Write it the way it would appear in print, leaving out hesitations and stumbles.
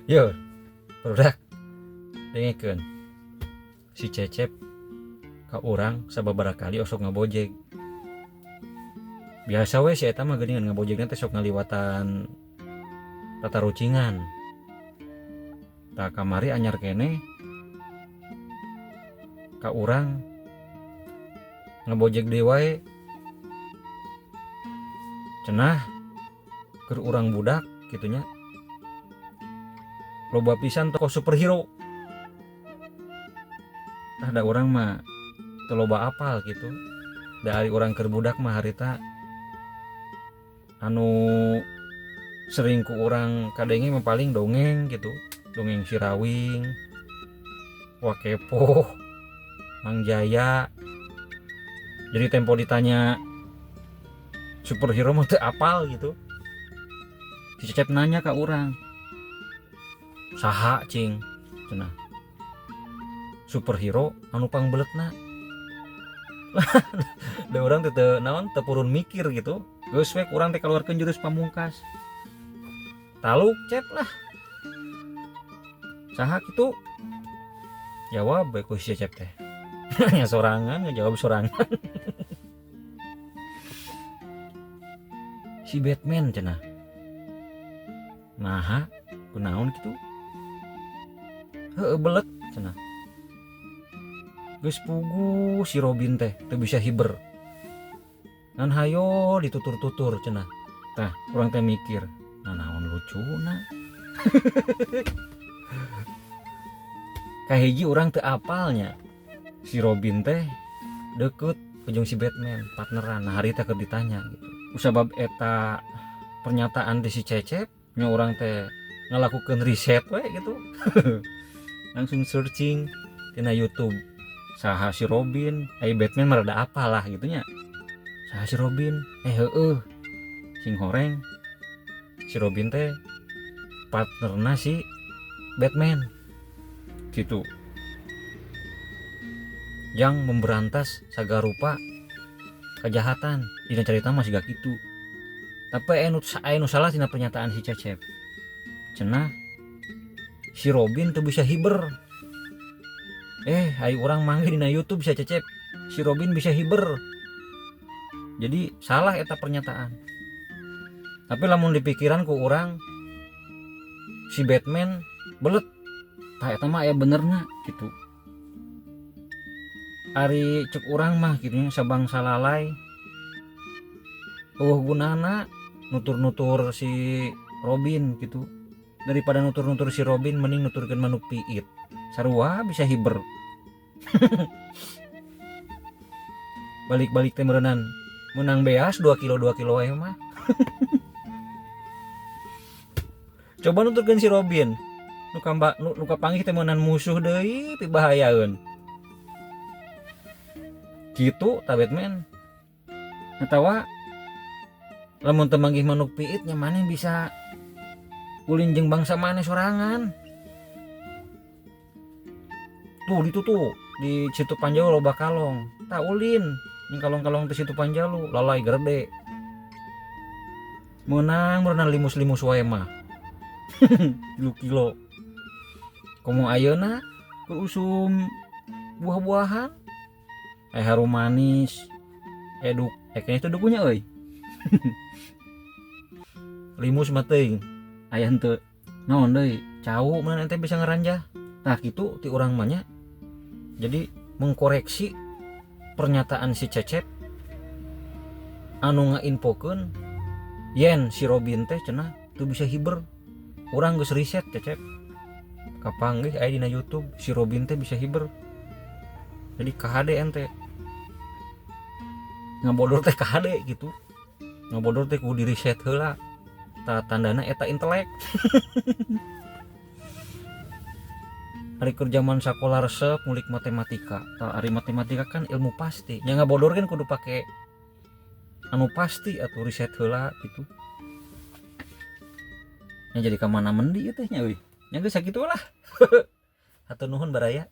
Yo, produk dengekeun. Si Cecep ka urang sababaraha kali osok ngabojeg. Biasa we si eta mah geuningan ngabojegna teh sok ngaliwatan tatarucingan. Tah kamari anyar keneh ka urang ngabojeg deui wae. Cenah keur urang budak kitu nya. Loba pisan tokoh superhero. Tah da urang mah teu loba apal kitu. Da ari urang keur budak mah harita anu sering ku urang kadenge mah paling dongeng gitu. Dongeng Sirawing, Wakepo, Mang Jaya. Jadi tempo ditanya superhero mah teu apal gitu. Si Cecep nanya ka urang, saha cing cenah superhero anu pangbeletna. Da urang teh teu naon, teu purun mikir gitu. Geus we urang teh kaluarkeun jurus pamungkas. Taluk Cep lah. Saha kitu? Jawab we ku si Cecep teh. Nya sorangan ngejawab sorangan. Si Batman cenah. Naha kunaon kitu? Heueuh belet cenah. Geus puguh si Robin teh teu bisa hiber. Ngan hayo ditutur-tutur cenah. Tah urang teh mikir, nah naon lucuna. Kahiji urang teu apalnya. Si Robin teh deket jeung si Batman, partneran. Nah harita keur ditanya gitu. Kusabab eta pernyataan di si Cecep, nya urang teh ngalakukeun riset we gitu. Langsung searching tina YouTube. Saha si Robin, ai Batman mah rada apalah gitu nya. Saha si Robin? Heueuh. Sing horeng si Robin teh partnerna si Batman. Gitu. Yang memberantas sagarupa kejahatan. Dina carita mah siga kitu. Tapi anu salah tina pernyataan si Cecep. Cenah si Robin teu bisa hiber. Ai urang manggih dina YouTube si Cecep, si Robin bisa hiber. Jadi salah eta pernyataan. Tapi lamun dipikiran ku urang si Batman belet, tah eta mah aya benerna gitu. Ari cek urang mah kitu nya sabangsa lalai. Eueuh gunana nutur-nutur si Robin gitu. Daripada nutur-nutur si Robin mending nuturkeun manuk piit. Sarua bisa hiber. Balik-balik teh meureunan menang beas 2 kilo 2 kilo wae mah. Coba nuturkeun si Robin. Nu kamba, nu, nu kapanggih teh meunang musuh deui pibahayaeun. Kitu ta Batman. Atawa lamun teu manggih manuk piit nya maneh bisa ulin jeung bangsa maneh sorangan. Tuh ditu tuh di Situ Panjalu loba kalong. Tah ulin jeung kalong-kalong di Situ Panjalu lalai gerde. Meunang meunang limus-limus wae mah. 3 kilo. Komo ayeuna keur usum buah-buahan. Harum manis. Duk, kayaknya itu dukunya euy. Limus mah teuing. Aya henteu. Naon deui? Cau mun ente bisa ngeranjah. Tah kitu ti urang mah nya. Jadi mengkoreksi pernyataan si Cecep anu ngainfokeun yen si Robin teh cenah teu bisa hiber. Urang geus riset Cecep. Kapanggih aya dina YouTube si Robin teh bisa hiber. Jadi KHD ente. Ngabodor teh KHD gitu. Ngabodor teh kudu di-riset heula. Tah tandana eta intelek. Ari keur zaman sakola resep ngulik matematika. Tah ari matematika kan ilmu pasti. Nya ngabodor kan kudu pake anu pasti atuh riset heula gitu. Nya jadi ka mana mendi ieu teh nya euy. Nya geus sakitu lah. Hatur nuhun baraya.